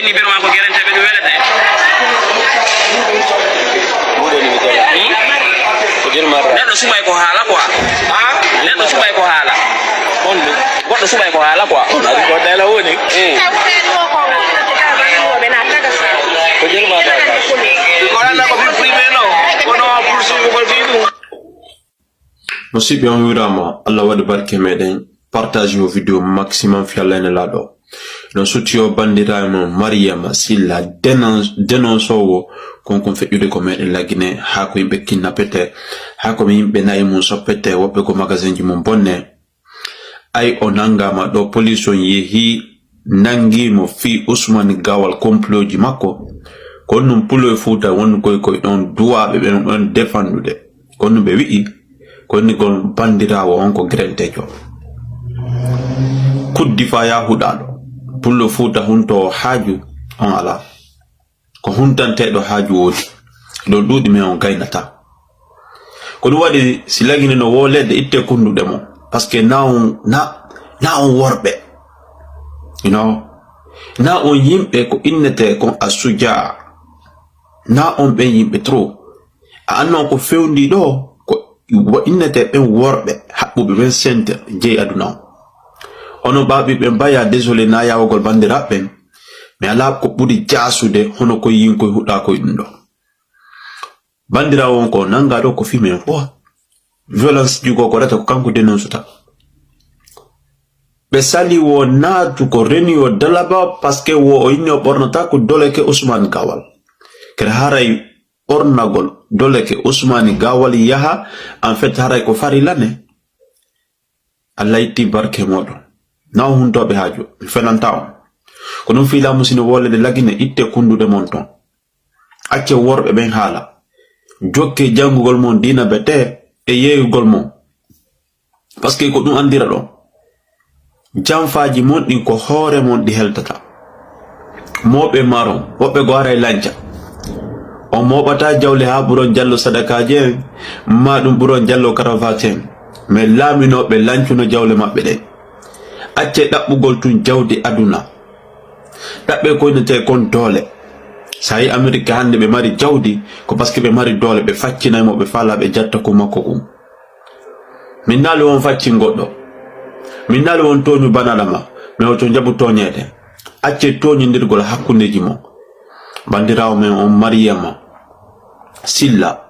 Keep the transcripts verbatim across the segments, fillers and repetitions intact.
Ni biro maa ko gerenteeɓe ɗum welete. Hmm? Neɗɗo suɓay ko haala quoi. Neɗɗo suɓay ko haala. Goɗɗo suɓay ko haala quoi. Ko ɗayla woni. Eh. Ko jelma ka. Ko anda ko min prime no. Kono poursuivre ko fi ɗum. Musidɓe, on wi'iraama, Allah waɗi barke meɗen, partage o vidéo maximum fi Allah ene laaɗo. No suti o banndiraawo mon Mariama Silla, denon-, denonsowo kon kon feƴƴude ko meɗen Lagine, haa ko yimɓe kinnapete, haa ko yimɓe na'i mum soppete, woɓɓe ko magasinji mum bonne. Ay o nanngaama ɗo, police on yehi, nanngi mo fii Usmani Gawal, complotji makko. Ko on ɗum Pulo e Fuuta wonno koy koy ɗon duwaaɓe ɓen on defandude. Ko on ɗum ɓe wi'i, ko on ɗum banndiraawo on ko gerenteejo. Kuddi faa yaa huɗaaɗo. Pulo Fuuta huntoowo haaju on alaa. Ko huntanteeɗo haaju woodi. Ɗon ɗuuɗi men on gaynataa. Ko ɗum waɗi, si Lagine no woo leɗɗe, ittee kunnduɗe mo. Parce que na on, na, na on worɓe. You know? Na on yimɓe ko innetee kon a sujaa. Na on ɓen yimɓe trop. A annon ko fewndi ɗo, ko wa-, innetee ɓen worɓe haɓɓuɓe ɓen sente jeyi aduna on. Onon ɓaaɓi ɓen baya, désolé, na yawugol banndiraaɓe ɓen. Mi alaa ko ɓuri jaasude hono ko yinkoy huɗaa koy ɗum ɗo. Banndiraawo on ko nanngaa ɗo ko fii men fof. Violence ji ko ko reta ko kanko dénonceta. Ɓe sali wo naatu ko reni yo dalaba, parce que wo o inni o ɓornata ko doleke Ousmane Gawal. Kadi haray ɓornagol doleke Ousmane Gawal yaha, en fait, haray ko farilla ne. Allah itti barke mooɗon. Na on huntooɓe haaju, mi fenanta on. Ko ɗum fii laamu sino wolede Lagine, itte kunnduɗe mon ton. Acce worɓe ɓen haala. Jokke janngugol mon diina bete e yeeyugol mon. Parce que ko ɗum anndira ɗon. Janfaaji mon ɗin ko hoore mon ɗi heltata. Mooɓe maron, woɓɓe go haray lanca. On mooɓataa jawle haa ɓuron jallo sadakaaji en, maa ɗum ɓuron jallo karavati en. Mais laaminooɓe lancuno jawle maɓɓe ɗen. Accee ɗaɓɓugol tun jawdi aduna. Ɗaɓɓee ko innetee kon doole. So a yii Amerik hannde ɓe mari jawdi, ko parce que ɓe mari doole, ɓe faccinay mo, ɓe faalaa ɓe jatta ko makko kun. Min naali won faccin goɗɗo. Min naali won tooñu banala ma, mais oto jaɓu tooñeede. Accee tooñindirgol hakkundeji mon. Banndiraawo men on Mariyama Silla,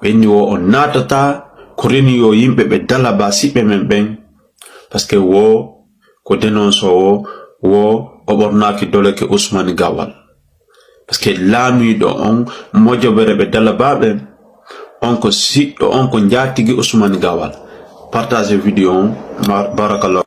ɓe inni wo on naatataa ko reni yo yimɓe ɓe dala ba siɓɓe men ɓen, parce que wo ko dénoncoowo, wo o ɓornaaki doleke Usmani Gawal. Parce que laamiiɗo on, mojobere ɓe dala ba ɓen, on ko siɗɗo, on ko njaatigi Usmani Gawal. Partage vidéo on. Bar-, barakallahu.